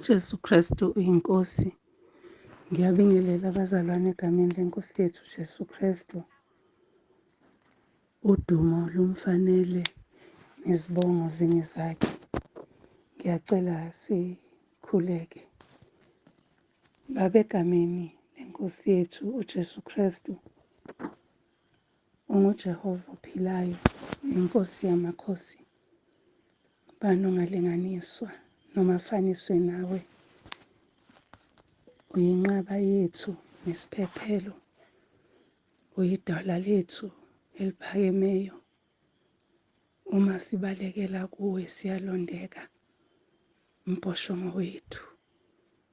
Jesu Kristu uyiNkosi. Ngiyabingelela abazalwane egameni leNkosi yethu Jesu Kristu. Udumo lumfanele nezibongo zingezakhe. Ngiyacela sikhuleke. Baba egameni leNkosi yethu uJesu Kristu, unguJehova ophilayo, iNkosi yamakhosi. Bani ongalinganiswa noma afaniswe nawe? Uyinqaba yethu nesiphephelo, uyidwala lethu eliphakemeyo. Uma sibalekela kuwe siyalondeka, mbhoshongo wethu.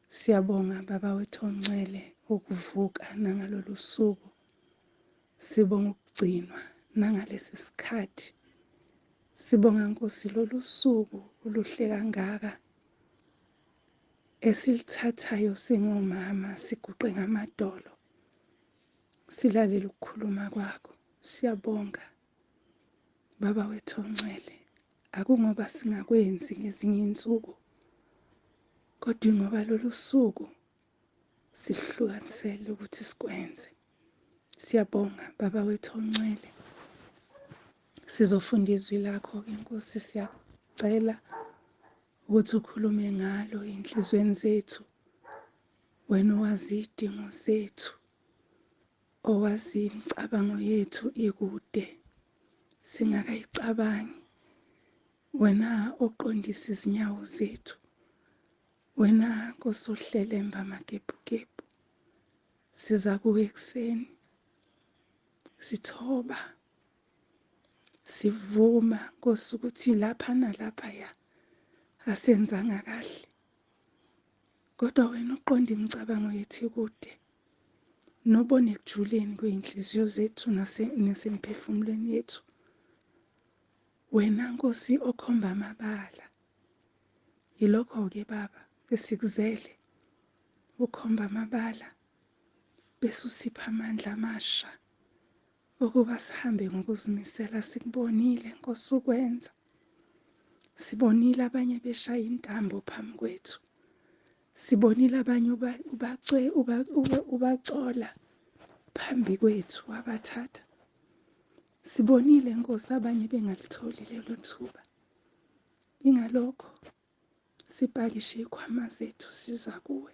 Siyabonga Baba wethu ongcwele ukuvuka nangalolu suku. Sibonga ukugcinwa nangalesi sikhathi. Sibonga Nkosi lolu suku oluhle kangaka esilithathayo singomama siguqe ngamadolo silalele ukukhuluma kwakho. Siyabonga Baba wethu ongcwele, akungoba singakwenzi ngezinye insuku, kodwa ingoba lolu suku sihlukanisele ukuthi sikwenze. Siyabonga Baba wethu ongcwele. Sizofunda izwi lakho-ke Nkosi, siyacela ukuthi ukhulume ngalo ey'nhliziyweni zethu. Wena owazi iy'dingo zethu, owazi imicabango yethu ikude singakayicabangi. Wena oqondisa izinyawo zethu, wena Nkosi ohlelemba amagebhugebhu. Siza kuwe ekuseni sithoba sivuma Nkosi ukuthi lapha nalaphaya asenzanga kahle, kodwa wena uqonda imicabango yethu ikude nobona ekujuleni kwey'nhliziyo zethu nasemphefumulweni yethu. Wena Nkosi okhomba amabala, yilokho-ke Baba esikuzele, ukhomba amabala bese usipha amandla amasha ukuba sihambe ngokuzimisela. Sikubonile Nkosi ukwenza, sibonile abanye beshaya intambo phambi kwethu, sibonile abanye ubacola phambi kwethu wabathatha. Sibonile Nkosi abanye bengalitholi lelo thuba. Ingalokho sipakishe iy'khwama zethu siza kuwe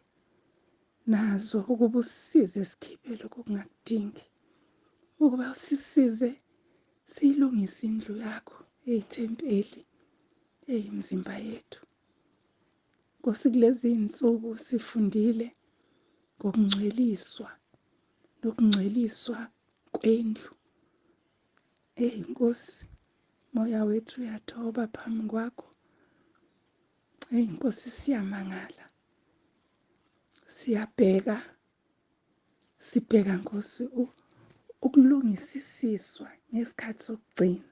nazo ukuba usisize sikhiphe lokho okungakudingi, ukuba usisize siyilungise indlu yakho eyithempeli eyimizimba yethu. Nkosi, kulezi iy'nsuku sifundile ngokungcweliswa nokungcweliswa kwendlu. Eyi Nkosi, moya wethu uyathoba phambi kwakho. Eyi Nkosi, siyamangala, siyabheka, sibheka Nkosi ukulungisisiswa ngesikhathi sokugcina.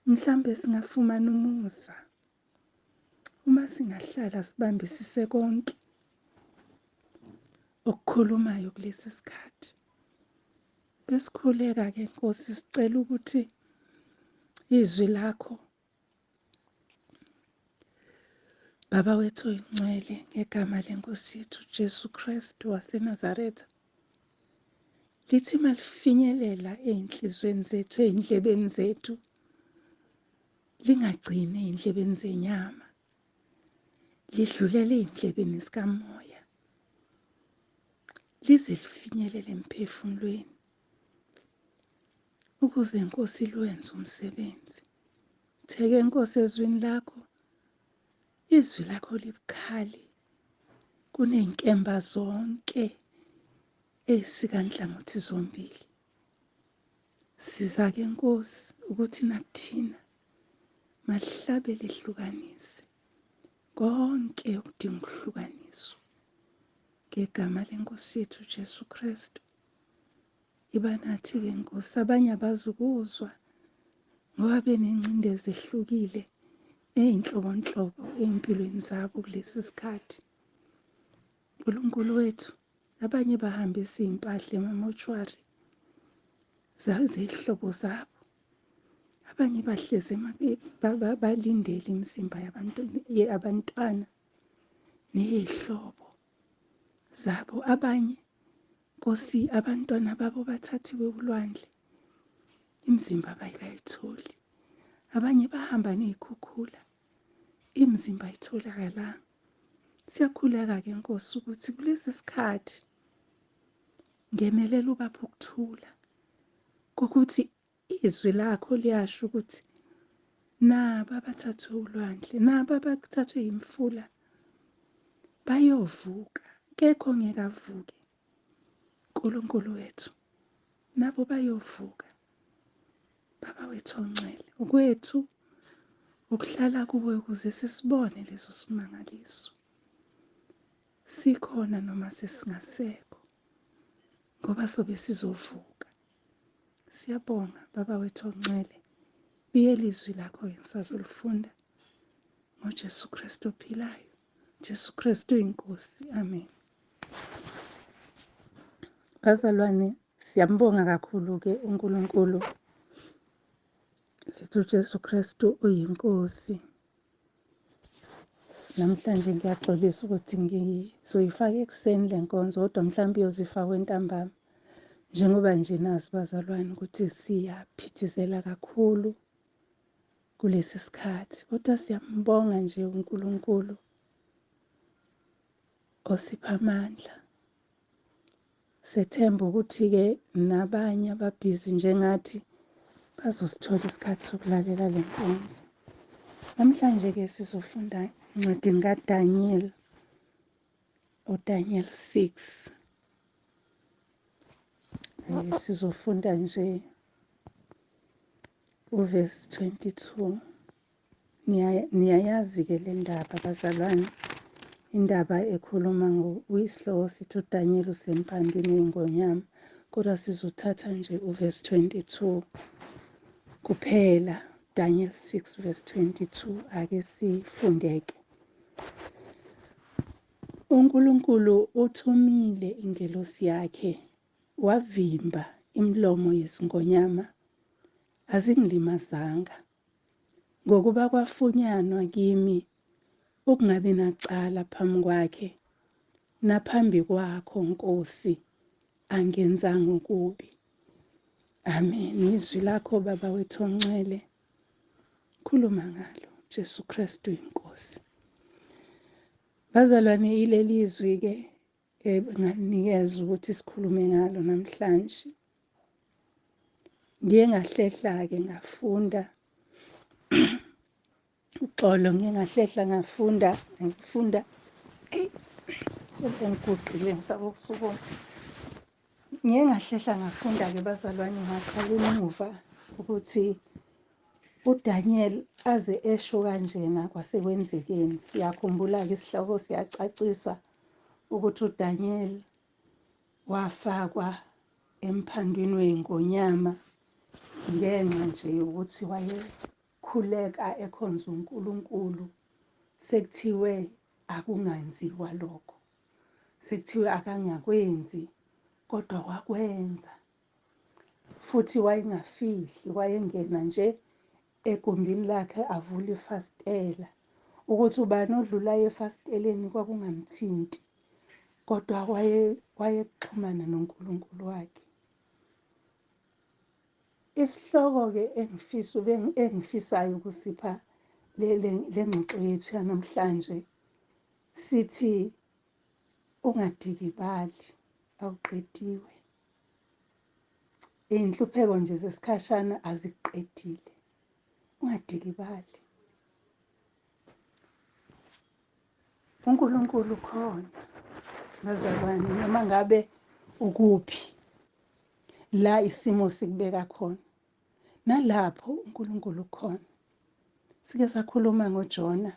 Mhlambe singafumana umusa uma singahlala sibambisise konke okukhulumayo kulesi sikhathi. Besikhuleka-ke Nkosi, sicela ukuthi izwi lakho Baba wethu oyingcwele, ngegama leNkosi yethu Jesu Kristu waseNazaretha, lithi malifinyelela ey'nhliziyweni zethu, ey'ndlebeni zethu, lingagcini ey'ndlebeni zenyama, lidlulele ey'ndlebeni zikamoya, lize lifinyelele emphefumulweni, ukuze Nkosi lwenze umsebenzi. Theke Nkosi ezwini lakho, izwi lakho libukhali kuney'nkemba zonke ey'sika nhlangothi zombili. Siza-ke Nkosi ukuthi nakuthina malihlabe lehlukanise konke okudinga ukuhlukaniswa ngegama leNkosi yethu Jesu Kristu. Iba nathi-ke Nkosi, abanye abazukuzwa ngoba benengcindezi ehlukile eyinhlobonhlobo ey'mpilweni zabo kulesi sikhathi. Nkulunkulu wethu, abanye bahambisa iy'mpahla emamoshwari zey'hlobo zabo, abanye bahlezi balindele imizimba yabantu abantwana Ney'hlobo zabo abanye, Nkosi, abantwana babo bathathiwe ulwandle, imizimba abayikayitholi. Abanye bahamba ney'khukhula, imizimba ayitholakalanga. Siyakhuleka-ke Nkosi ukuthi kulesi sikhathi ngenelela ubaphe ukuthula, kokuthi izwi lakho liyasho ukuthi naba abathathwe ulwandle, naba abathathwe yimfula bayovuka, kekho ongeke avuke. Nkulunkulu wethu, nabo bayovuka. Baba wethu ongcwele, okwethu ukuhlala kuwe ukuze sisibone leso simangaliso. Sikhona noma sesingasekho, ngoba sobe sizovuka. Siyabonga Baba wethu ongcwele, biyela izwi lakho ngisazolifunda ngoJesu Kristu ophilayo. Jesu Kristu inkosi. Amen. Bazalwane, siyambonga kakhulu-ke uNkulunkulu. Sithi uJesu Kristu uyinkosi. Namhlanje ngiyaxolisa ukuthi ngizoyifaka ekuseni le nkonzo, kodwa mhlawumbe iyozifakwa entambama. Njengoba nje nazi bazalwane ukuthi siyaphithizela kakhulu kulesi sikhathi, kodwa siyambonga nje uNkulunkulu osipha amandla. Sethemba ukuthi-ke nabanye ababhizi njengathi bazosithola isikhathi sokulalela le nkonzo. Namhlanje-ke sizofunda encwadini kaDaniel, uDaniel 6. Sizofunda nje uvesi 22. Niyayazi-ke le ndaba bazalwane, indaba ekhuluma isihloko sithi uDaniel usemphandwini wey'ngonyama, kodwa sizothatha nje uvesi 22 kuphela. Daniel 6 verse 22, ake sifundeke. UNkulunkulu uthumile ingelosi yakhe, wavimba imilomo yezingonyama, azingilimazanga, ngokuba kwafunyanwa kimi ukungabi nacala phambi kwakhe naphambi kwakho Nkosi, angenzanga okubi. Amen. Izwi lakho Baba wethu ongcwele, khuluma ngalo Jesu Kristu inkosi. Bazalwane, ileli zwi-ke enganikezwa ukuthi sikhulume ngalo namhlanje. Ngiye ngahlehla-ke ngafunda uxolo, ngiye ngahlehla ngafunda ngifunda, eyi sengiguqile ngisaba ukusukuma. Ngiye ngahlehla ngafunda-ke bazalwane, ngaqala emuva ukuthi uDaniel aze esho kanjena kwasekwenzekeni. Siyakhumbula-ke isihloko siyacacisa ukuthi uDaniel wafakwa emphandwini wey'ngonyama ngenxa nje yokuthi wayekhuleka ekhonza uNkulunkulu. Sekuthiwe akungenziwa lokho, sekuthiwe akangakwenzi, kodwa wakwenza. Futhi wayengafihli, wayengena nje egumbini lakhe avule ifasitela, ukuthi ubani odlulayo efasiteleni kwakungamthinti, kodwa wayexhumana noNkulunkulu wakhe. Isihloko-ke engifisayo ukusipha le ngxoxo yethu yanamhlanje sithi ungadikibali, awuqediwe. Iy'nhlupheko nje zesikhashana azikuqedile, ungadikibali. uNkulunkulu ukhona bazalwane, noma ngabe ukuphi la isimo sikubeka khona, nalapho uNkulunkulu ukhona. Sike sakhuluma ngoJona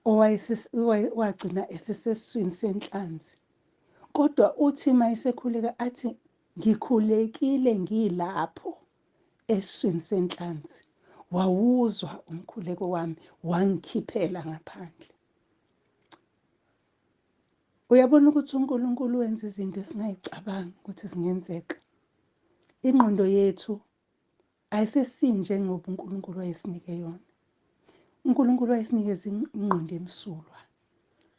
owagcina esesesiswini senhlanzi, kodwa uthi uma esekhuleka athi ngikhulekile ngilapho esiswini senhlanzi, wawuzwa umkhuleko wami, wangikhiphela ngaphandle. Uyabona ukuthi uNkulunkulu wenza izinto esingayicabangi ukuthi zingenzeka. Ingqondo yethu ayisesinjengoba uNkulunkulu wayesinike yona. uNkulunkulu wayesinikeza ingqondo emsulwa.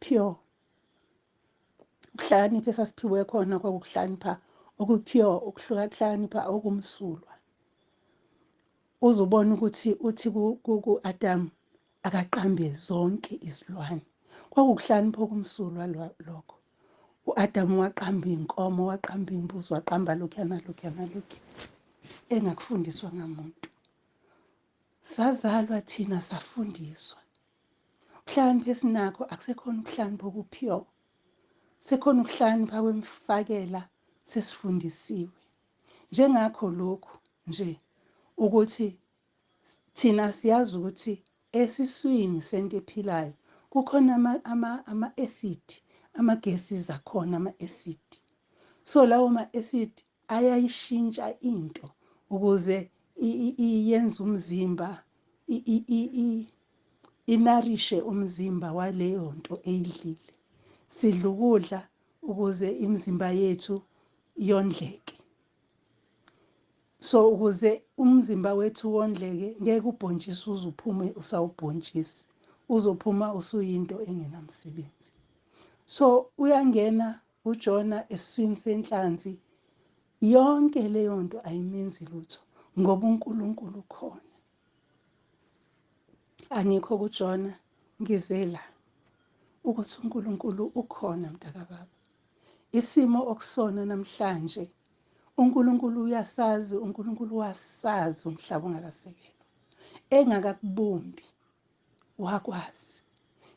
pure. Ukuhlakanipha esasiphiwe khona kwakukuhlakanipha okupure, ukuhlakanipha okumsulwa. Uzobona ukuthi uthi ku-Adam akaqambe zonke izilwane. Kwakukuhlakanipha okumsulwa lokho. U-Adam waqamba iy'nkomo, waqamba iy'mbuzi, waqamba lokhuya nalokhuya nalokhuya, engakufundiswa ngamuntu. Sazalwa thina safundiswa. Ukuhlakanipha esinakho akusekhona ukuhlakanipha okupure, sekhona ukuhlakanipha kwemfakela, sesifundisiwe. Njengakho lokhu nje ukuthi thina siyazi ukuthi esiswini sento ephilayo kukhona ama-acid, ama-gases akhona, ama-acid. So lawo ma-acid ayayishintsha into ukuze iyenze umzimba, inarishe umzimba waleyo nto eyidlile. Sidla ukudla ukuze imizimba yethu yondleke. So ukuze umzimba wethu wondleke, ngeke ubhontshisi uze uphume usawubhontshisi, uzophuma usuyinto engenamsebenzi. So uyangena uJona esiswini senhlanzi, yonke leyo nto ayimenzi lutho ngoba uNkulunkulu ukhona. Angikho kuJona, ngizela ukuthi uNkulunkulu ukhona mntakababa. Isimo okusona namhlanje uNkulunkulu uyasazi, uNkulunkulu wasazi umhlaba ungakasekelwa, engakakubumbi wakwazi.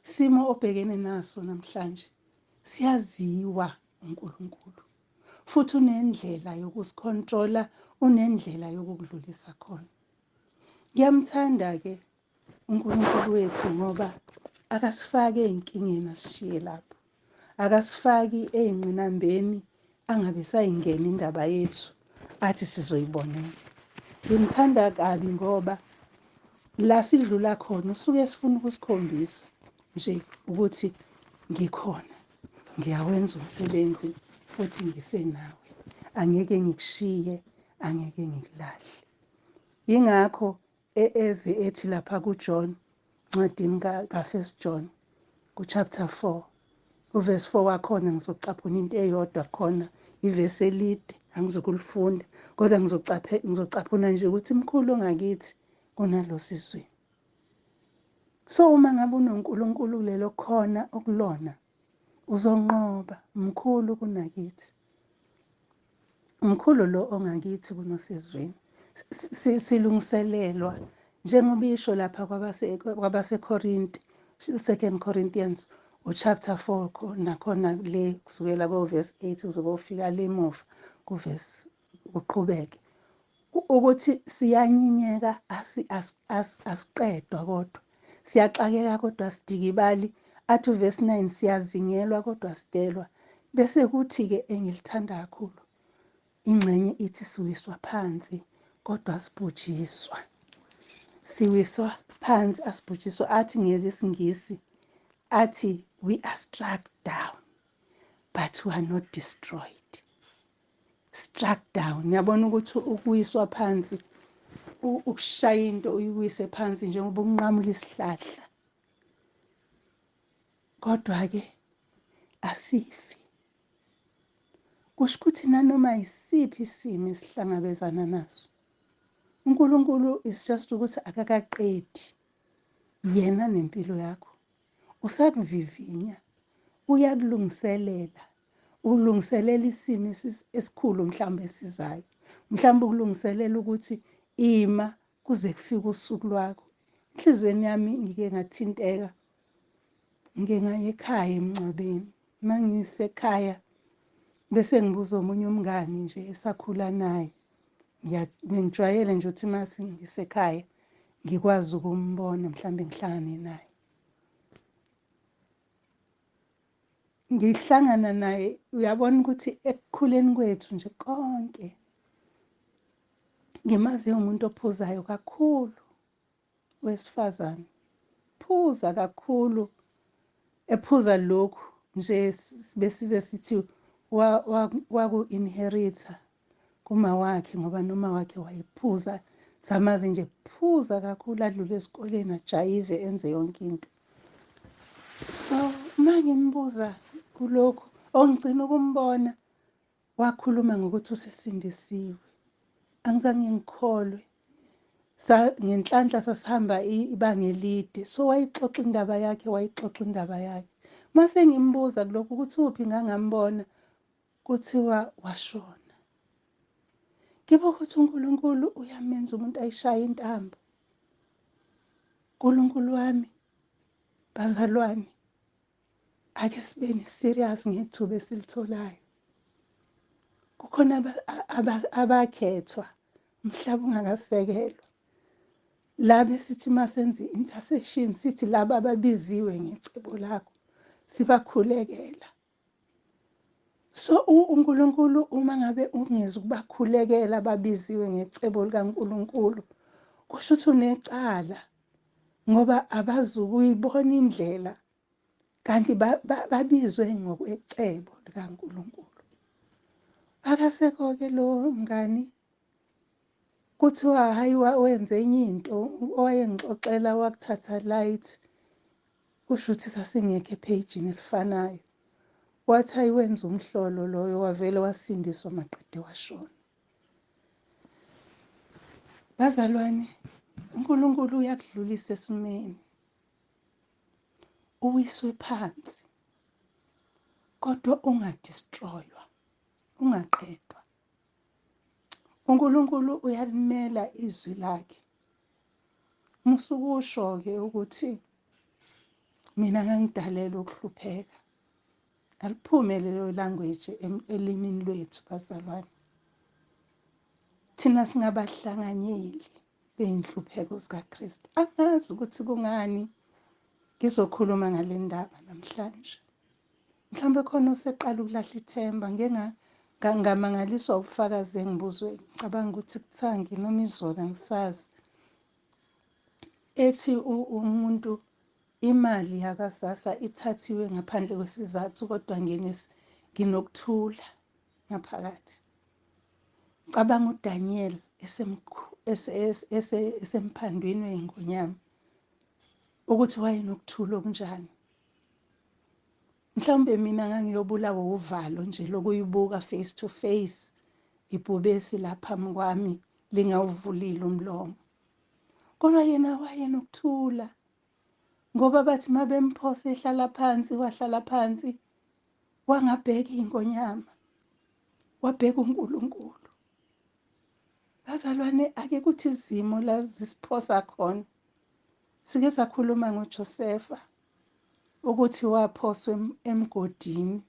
Isimo obhekene naso namhlanje siyaziwa uNkulunkulu, futhi unendlela yokusicontrola, unendlela yokukudlulisa khona. Ngiyamthanda-ke uNkulunkulu wethu ngoba akasifaki ey'nkingeni asishiye lapho, akasifaki ey'ngqinambeni angabe sayingena indaba yethu athi sizoyibonela. Ngimthanda kabi ngoba la sidlula khona usuke sifuna ukusikhombisa nje ukuthi ngikhona, ngiyawenza umsebenzi futhi ngisenawe, angeke ngikushiye, angeke ngikulahle. Yingakho eze ethi lapha kuJohn, ncwadini ka-First John ku-chapter 4 uverse 4 wakhona, ngizocaphuna into eyodwa khona, ivesi elide angizokulifunda, kodwa ngizocaphuna nje ukuthi mkhulu ongakithi kunalo sizweni. So uma ngabe unoNkulunkulu kulelo khona okulona, uzonqoba. Mkhulu kunakithi, mkhulu lo ongakithi kunosezweni. Silungiselelwa njengoba isho lapha kwabaseKorinte, 2 Corinthians uchapter 4 nakhona le kusukela ko verse 8 kuze kofika le muva ku verse kuqhubeke ukuthi siyanyinyeka, asiqedwa, kodwa siyaxakeka, kodwa sidikibali. Athi uverse 9 siyazingelwa kodwa sidelwa. Bese kuthi-ke engilithanda kakhulu ingxenye ithi siwiswa phansi kodwa sibhujiswa, siwiswa phansi asibhujiswa. Athi ngesiNgisi athi we are struck down but we are not destroyed. Struck down, ngiyabona ukuthi ukuwiswa phansi ukushaya into uyiwise phansi njengoba unqamula isihlahla, kodwa-ke asifi. Kusho ukuthi nanoma yisiphi isimo esihlangabezana naso, uNkulunkulu is just ukuthi akakaqedi yena nempilo yakho, usakuvivinya, uyakulungiselela, ulungiselela isimo esikhulu mhlawumbe esizayo, mhlawumbe ukulungiselela ukuthi ima kuze kufike usuku lwakho. Enhliziyweni yami ngike ngathinteka, ngike ngaya ekhaya emngcwabeni. Uma ngisekhaya bese ngibuza omunye umngani nje esakhula naye, ngijwayele nje ukuthi uma ngisekhaya ngikwazi ukumbona, mhlawumbe ngihlangane naye. Ngihlangana naye, uyabona ukuthi ekukhuleni kwethu nje konke ngimazi umuntu ophuzayo kakhulu, wesifazane, phuza kakhulu, ephuza lokhu nje besize sithi waku-inherita kuma wakhe, ngoba noma wakhe wayephuza, samazi nje phuza kakhulu, adlule esikoleni ajayive enze yonke into. So uma ngimbuza kulokhu ongigcina ukumbona wakhuluma ngokuthi usesindisiwe. Angizange ngikholwe. Ngenhlanhla sasihamba ibanga elide. So wayixoxa indaba yakhe, wayixoxa indaba yakhe. Mase ngimbuza kulokhu ukuthi uphi ngangambona, kuthiwa washona. Ngibuka ukuthi uNkulunkulu uyamenza umuntu ayishaye intambo. uNkulunkulu wami, bazalwane, ake sibeni serious ngethuba esilitholayo. Kukhona abakhethwa umhlaba ungakasekelwa. La besithi masenze intercession sithi laba ababiziwe ngecebo lakho sibakhulekela. So uNkulunkulu uma ngabe ungezi ukubakhulekela ababiziwe ngecebo likaNkulunkulu, kusho ukuthi unecala ngoba abazukuyibona indlela kanti babizwe ngokwecebo likaNkulunkulu. Akasekho-ke lo mngani, kuthiwa hayi wenze enye into owayengixoxela wakuthatha light, kusho ukuthi sasingekho ephejini elifanayo. Wathi hayi wenza umhlolo loyo, wavele wasindiswa maqede washona. Bazalwane, uNkulunkulu uyakudlulisa esimeni, uwiswe phansi, kodwa ungadestroywa, ungaqedwa. uNkulunkulu uyalimela izwi lakhe. Musukusho-ke ukuthi mina ngangidalelwe ukuhlupheka. Aliphume lelo language elimini lwethu bazalwane. Thina singabahlanganyeli beyinhlupheko zikaKristu. Angazi ukuthi kungani ngizokhuluma ngale ndaba namhlanje. Mhlawumbe khona oseqala ukulahla ithemba, ngike ngamangaliswa ubufakazi engibuzwe, ngicabanga ukuthi kuthangi noma izolo angisazi. Ethi umuntu imali yakasasa ithathiwe ngaphandle kwesizathu, kodwa nginokuthula ngaphakathi. Cabanga uDaniel esemphandwini wey'ngonyama ukuthi wayenokuthula okunjani. Mhlawumbe mina ngangiyobulawa uvalo nje lokuyibuka face to face ibhubesi lapha phambi kwami lingawuvulile umlomo. Kodwa yena wayenokuthula ngoba bathi mabemphosa ehlala phansi, wahlala phansi wangabheka ingonyama, wabheka uNkulunkulu. Bazalwane, ake kuthi izimo la zisiphosa khona. Sike sakhuluma ngoJosefa ukuthi waphoswa emgodini,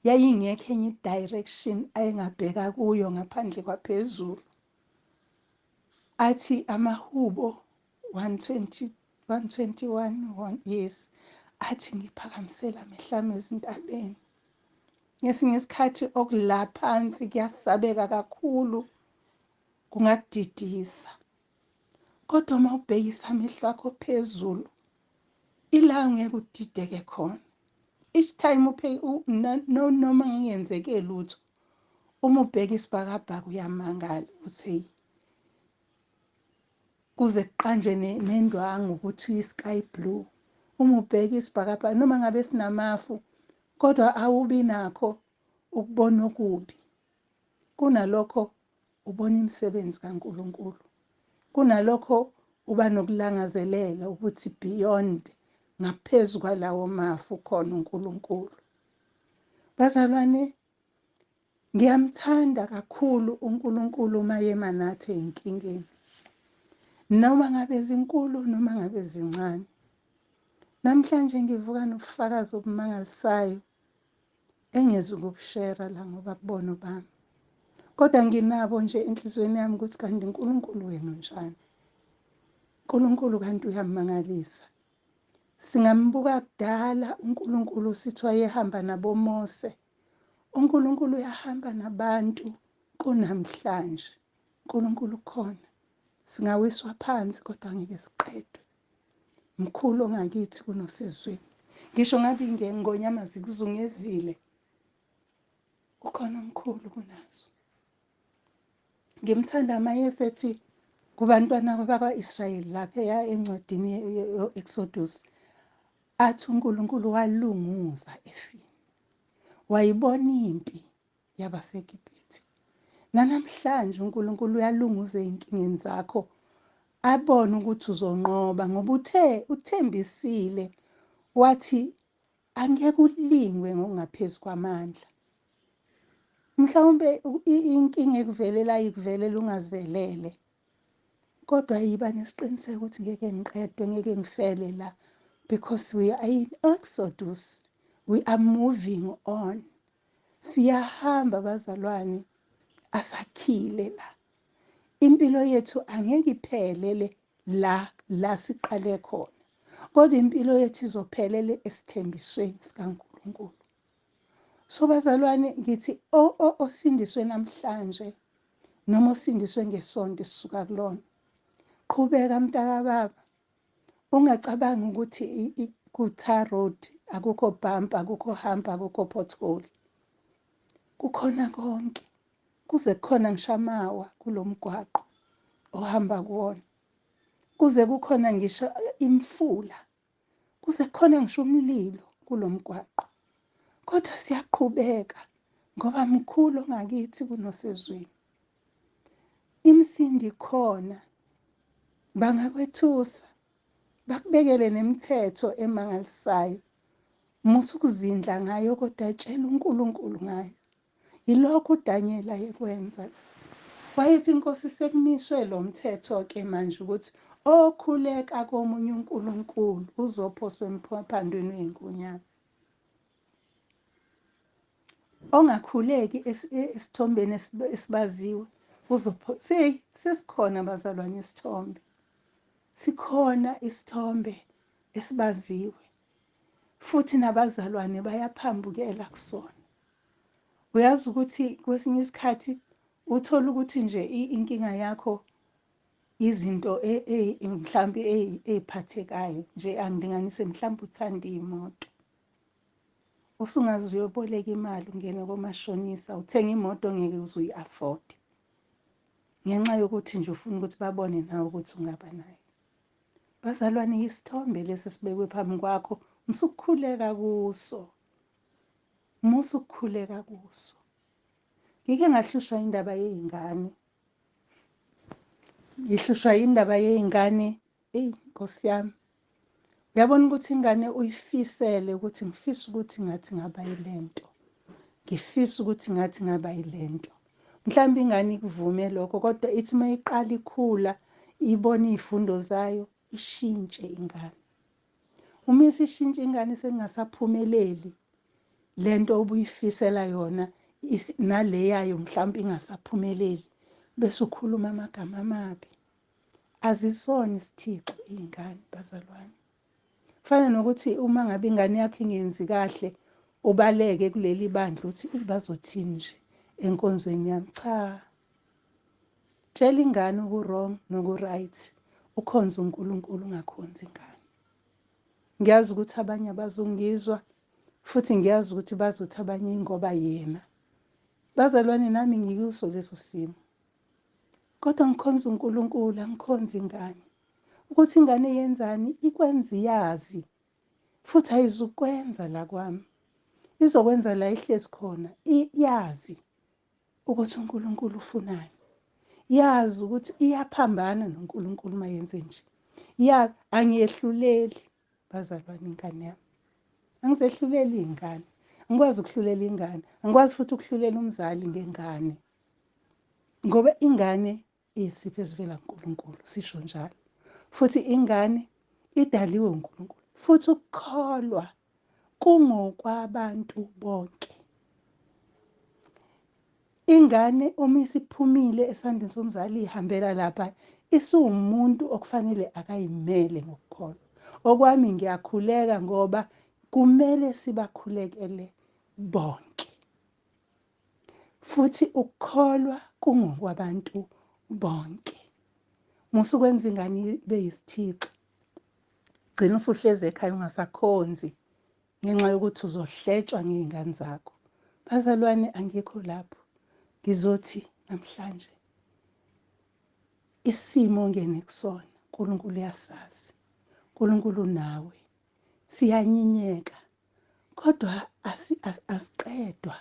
yayingekho enye direction ayengabheka kuyo ngaphandle kwaphezulu. Athi amahubo 120 121 yes, athi ngiphakamisela amehlo ami ezintabeni. Ngesinye isikhathi okula phansi kuyasabeka kakhulu, kungakudidisa, kodwa uma ubhekisa amehlo akho phezulu, ila ngeke udideke khona. Each time noma kungenzeke lutho, uma ubheka isibhakabhaka uyamangala ukuthi hey, kuze kuqanjwe nendwangu ukuthi i-sky blue. Uma ubheka isibhakabhaka noma ngabe sinamafu, kodwa awubi nakho ukubona okubi. Kunalokho ubona imisebenzi kaNkulunkulu. Kunalokho uba nokulangazelela ukuthi beyond, ngaphezu kwalawo mafu khona uNkulunkulu. Bazalwane, ngiyamthanda kakhulu uNkulunkulu uma yema nathi ey'nkingeni, noma ngabe zinkulu noma ngabe zincane. Namhlanje ngivuka nobufakazi obumangalisayo engezukubushera la ngoba kubona bami, kodwa nginabo nje enhliziyweni yami ukuthi kanti uNkulunkulu wena unjani. uNkulunkulu kanti uyamangalisa. Singambuka kudala uNkulunkulu sithi wayehamba naboMose. uNkulunkulu uyahamba nabantu kunamhlanje. uNkulunkulu ukhona. Singawiswa phansi kodwa ngeke siqedwe. Mkhulu ongakithi kunosezweni. Ngisho ngabe ingengonyama zikuzungezile, ukhona omkhulu kunazo. Ngimthanda mayesethi kubantwana bakwa-Israyeli lapha encwadini ye-Exodus, Athi uNkulunkulu walunguza efini, wayibona impi yabaseGibhithe. Nanamhlanje uNkulunkulu uyalunguza ey'nkingeni zakho, abone ukuthi uzonqoba ngoba uthe uthembisile wathi angeke ulingwe ngokungaphezu kwamandla. Mhlawumbe inkinga ekuvelela ikuvelela ungazelele, kodwa yiba nesiqiniseko ukuthi ngeke ngiqedwe, ngeke ngifele la, because we are in Exodus, we are moving on. Siyahamba bazalwane, asakhile la. Impilo yethu angeke iphelele la la siqale khona, kodwa impilo yethu izophelele esithembisweni sikaNkulunkulu. So bazalwane, ngithi osindiswe namhlanje noma osindiswe ngesonto esisuka kulona, qhubeka mntakababa, ungacabangi ukuthi ku-tar road akukho bump, akukho hump, akukho pothole. Kukhona konke, kuze kukhona ngisho amawa kulo mgwaqo ohamba kuwona, kuze kukhona ngisho imfula, kuze kukhona ngisho umlilo kulo mgwaqo, kodwa siyaqhubeka ngoba mkhulu ongakithi kunosezweni. Imsindi khona, bangakwethusa bakubekele nemithetho emangalisayo, musa ukuzindla ngayo, kodwa tshela uNkulunkulu ngayo. Yilokho uDaniel ayekwenza. Wayethi inkosi sekumiswe lo mthetho-ke manje ukuthi okhuleka komunye uNkulunkulu uzophoswa emphandwini wey'nkonyane. Ongakhuleki esithombeni esibaziwe sesikhona bazalwane isithombe. Sikhona isithombe esibaziwe. Futhi nabazalwane bayaphambukela kusona. Uyazi ukuthi kwesinye isikhathi uthola ukuthi nje inkinga yakho izinto mhlambe ey'phathekayo nje, angilinganise mhlambe uthanda iy'moto. Usungaze uyoboleka imali ungene komashonisa uthenge imoto ongeke uze uyi-afford, ngenxa yokuthi nje ufuna ukuthi babone nawe ukuthi ungaba nayo. Bazalwane, isithombe lesi sibekwe phambi kwakho, musukukhuleka kuso, musukukhuleka kuso. Ngike ngahlushwa indaba yey'ngane, ngihlushwa indaba yey'ngane. Eyi Nkosi yami, uyabona ukuthi ingane uyifisele ukuthi ngifisa ukuthi ngathi ngaba yilento, ngifisa ukuthi ngathi ngaba yilento. Mhlawumbe ingane ikuvume lokho, kodwa ithi uma iqala ikhula ibone iy'fundo zayo, ishintshe ingane. Uma isishintsha ingane sengasaphumeleli lento obuyifisela yona, nale yayo mhlawumbe ingasaphumeleli, bese ukhuluma amagama amabi. Azisona isithixo iy'ngane bazalwane. Kufana nokuthi uma ngabe ingane yakho ingenzi kahle ubaleke kuleli bandla uthi bazothini nje enkonzweni yami. Cha, tshela ingane oku-wrong noku-right, ukhonze uNkulunkulu ungakhonzi ingane. Ngiyazi ukuthi abanye abazongizwa, futhi ngiyazi ukuthi bazothi abanye ingoba yena. Bazalwane, nami ngikuso leso simo, kodwa ngikhonza uNkulunkulu, angikhonzi ingane. Ukuthi ingane yenzani ikwenza iyazi, futhi ayizukwenza la kwami, izokwenza la ihlezi khona, iyazi ukuthi uNkulunkulu ufunani, yazi ukuthi iyaphambana noNkulunkulu uma yenze nje. Ya, angiyehluleli bazalwane ingane yami, angizehluleli iy'ngane, angikwazi ukuhlulela ingane, angikwazi futhi ukuhlulela umzali ngengane, ngoba ingane iyisipho esivela kuNkulunkulu, sisho njalo. Futhi ingane idaliwe uNkulunkulu, futhi ukukholwa kungokwabantu bonke. Ingane uma isiphumile esandleni somzali ihambela lapha, isiwumuntu okufanele akayimele ngokukholwa. Okwami ngiyakhuleka ngoba kumele sibakhulekele bonke. Futhi ukukholwa kungokwabantu bonke. Musa ukwenza ingane ibe yisithixo, gcina usuhlezi ekhaya ungasakhonzi ngenxa yokuthi uzohletshwa ngey'ngane zakho. Bazalwane, angikho lapho. Ngizothi namhlanje isimo ongene kusona, uNkulunkulu uyasazi, uNkulunkulu unawe. Siyanyinyeka kodwa asiqedwa.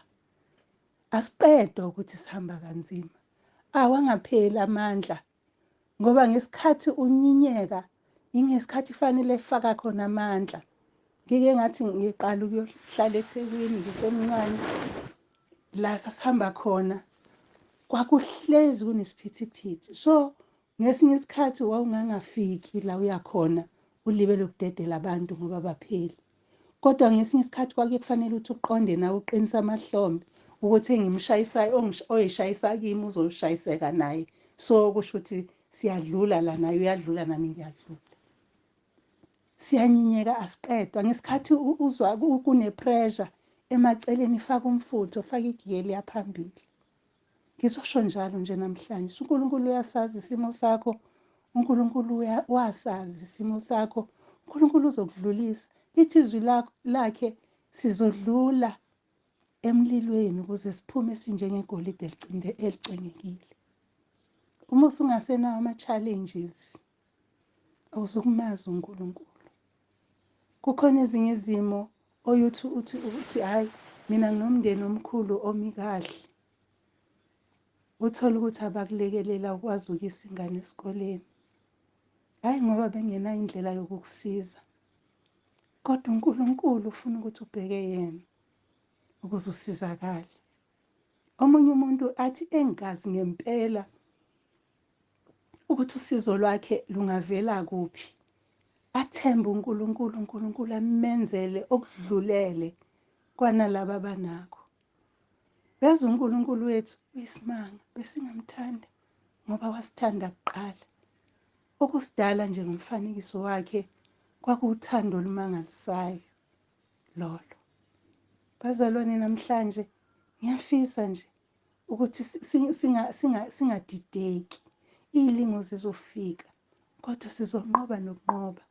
Asiqedwa ukuthi sihamba kanzima. Awangapheli amandla, ngoba ngesikhathi unyinyeka ingesikhathi fanele faka khona amandla. Ngike ngathi ngiqala ukuyohlala eThekwini ngisemncane, la sasihamba khona kwakuhlezi kunesiphithiphithi. So ngesinye isikhathi wawungangafiki la uyakhona, ulibele ukudedela abantu ngoba bapheli. Kodwa ngesinye isikhathi kwake kufanele ukuthi uqonde nawe, uqinise amahlombe ukuthi engimshayisayo oyishayisa kimi uzoshayiseka naye. So kusho ukuthi siyadlula la, naye uyadlula, nami ngiyadlula. Siyanyinyeka, asiqedwa. Ngesikhathi uzwa kune-pressure emaceleni, faka umfutho, faka igiye liyaphambili. Ngizosho njalo nje namhlanje, uNkulunkulu uyasazi isimo sakho, uNkulunkulu wasazi isimo sakho, uNkulunkulu uzokudlulisa. Lithi izwi lakhe, sizodlula emlilweni ukuze siphume sinjengegolide elicwengekile. Uma usungasenawo ama-challenges, awuzukumazi uNkulunkulu. Kukhona ezinye izimo oyuthi uthi hayi, mina nginomndeni omkhulu omi kahle. Uthole ukuthi abakulekelela ukwazi ukuyisa ingane esikoleni. Hhayi ngoba bengenayo indlela yokukusiza, kodwa uNkulunkulu ufuna ukuthi ubheke yena ukuze usizakale. Omunye umuntu athi engazi ngempela ukuthi usizo lwakhe lungavela kuphi, athembe uNkulunkulu, uNkulunkulu amenzele okudlulele kwanalaba abanakho. Yazi uNkulunkulu wethu uyisimanga, besingamthanda ngoba wasithanda kuqala. Ukusidala nje ngomfanekiso wakhe kwakuwuthando olumangalisayo lolo. Bazalwane, namhlanje ngiyafisa nje ukuthi singadideki. Izilingo zizofika, kodwa sizonqoba nokunqoba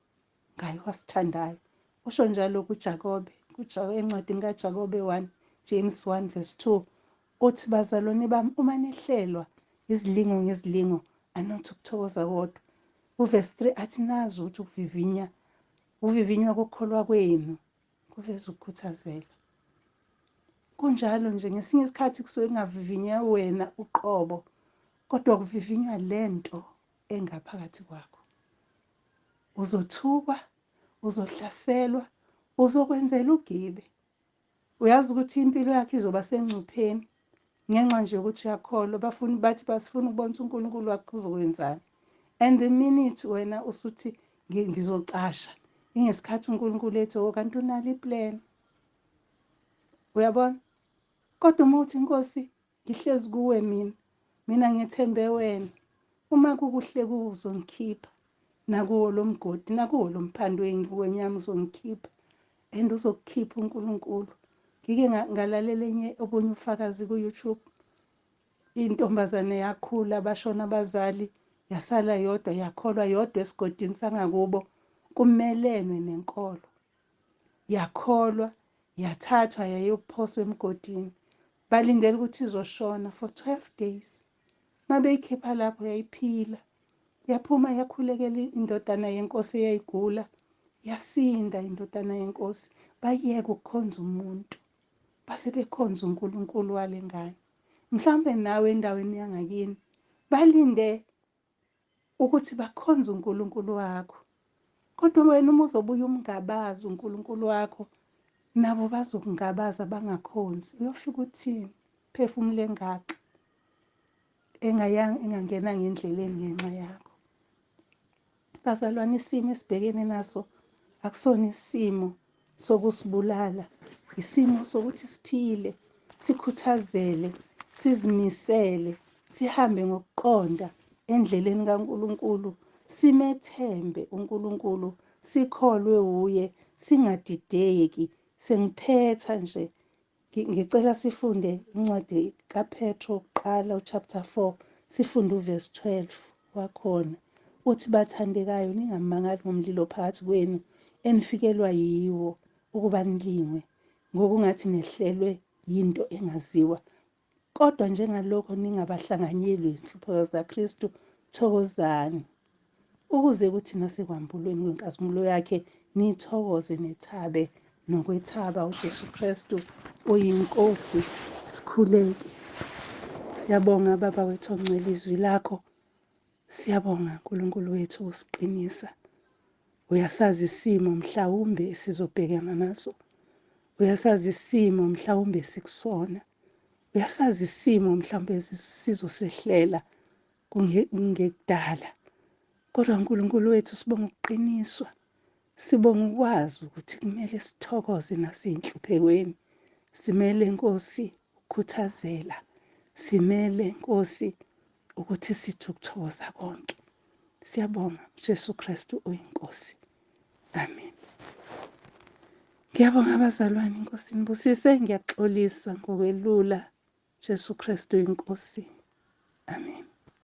ngaye wasithandayo. Usho njalo kuJakobe, encwadini kaJakobe 1, James 1 verse 2, uthi bazalwane bami, uma nehlelwa izilingo ngezilingo, anothi ukuthokoza kodwa. Uverse 3 athi nazi ukuthi ukuvivinywa kokukholwa kwenu kuveza ukukhuthazela. Kunjalo nje ngesinye isikhathi kusuke kungavivinywa wena uqobo, kodwa kuvivinywa lento engaphakathi kwakho. Uzothukwa, uzohlaselwa, uzokwenzela ugibe. Uyazi ukuthi impilo yakhe izoba sengcupheni ngenxa nje yokuthi uyakholwa. Bafuna bathi basifuna ukubona ukuthi uNkulunkulu wakho uzokwenzani. And the minute wena usuthi ngizocasha, ingesikhathi uNkulunkulu ethi oh kanti unalo iplan. Uyabona? Kodwa uma uthi Nkosi ngihlezi kuwe mina, mina ngethembe wena, uma kukuhle kuwe uzongikhipha nakuwo lo mgodi, nakuwo lo mphando wenyama uzongikhipha, and uzokukhipha uNkulunkulu. Ngike ngalalela enye obunye ubufakazi ku-YouTube. Intombazane yakhula, bashona abazali, yasala yodwa, yakholwa yodwa esigodini sangakubo, kumelenwe nenkolo. Yakholwa, yathathwa yayophoswa emgodini. Balindele ukuthi izoshona for 12 days. Mabeyikhipha lapho yayiphila. Yaphuma yakhulekela indodana yenkosi eyayigula, yasinda indodana yenkosi. Bayeka ukukhonza umuntu, base bekhonza uNkulunkulu walengane. Mhlawumbe nawe endaweni yangakini balinde ukuthi bakhonze uNkulunkulu wakho, kodwa wena uma uzobuya umngabazi uNkulunkulu wakho, nabo bazokungabaza bangakhonzi. Uyofika uthini? Phefumule engaka engangena ngendleleni ngenxa yakho. Bazalwane, isimo esibhekene naso akusona isimo sokusibulala, isimo sokuthi siphile, sikhuthazele, sizimisele, sihambe ngokuqonda endleleni kaNkulunkulu, simethembe uNkulunkulu, sikholwe uye, singadideki. Sengiphetha nje, ngicela sifunde incwadi kaPetro kuqala, uchapter 4, sifunde uverse 12 wakhona. Uthi bathandekayo, ningamangali ngomlilo phakathi kwenu enifikelwa yiwo ukuba nilingwe, ngokungathi nehlelwe yinto engaziwa. Kodwa njengalokho ningabahlanganyeli izinhlupheko zikaKristu, thokozani, ukuze kuthi nasekwambulweni kwenkazimulo yakhe Nithokoze nethabe nokwethaba uJesu Kristu uyiNkosi. Sikhuleke. Siyabonga Baba wethu ongcwele izwi lakho. Siyabonga uNkulunkulu wethu usiqinisa. Uyasazi isimo mhlawumbe esizobhekana naso. Uyasazi isimo mhlawumbe sikusona. Uyasazi isimo mhlawumbe sizosehlela kungekudala. Kodwa uNkulunkulu wethu sibonga ukuqiniswa. Sibonga ukwazi ukuthi kumele sithokoze nasey'nhluphekweni. Simele Nkosi ukukhuthazela. Simele Nkosi ukuthi sithi ukuthokoza konke. Siyabonga Jesu Kristu uyiNkosi. Amen. Ngiyabonga abazalwane, iNkosi nibusise. Ngiyaxolisa ngokwelula. Jesu Kristu iNkosi. Amen.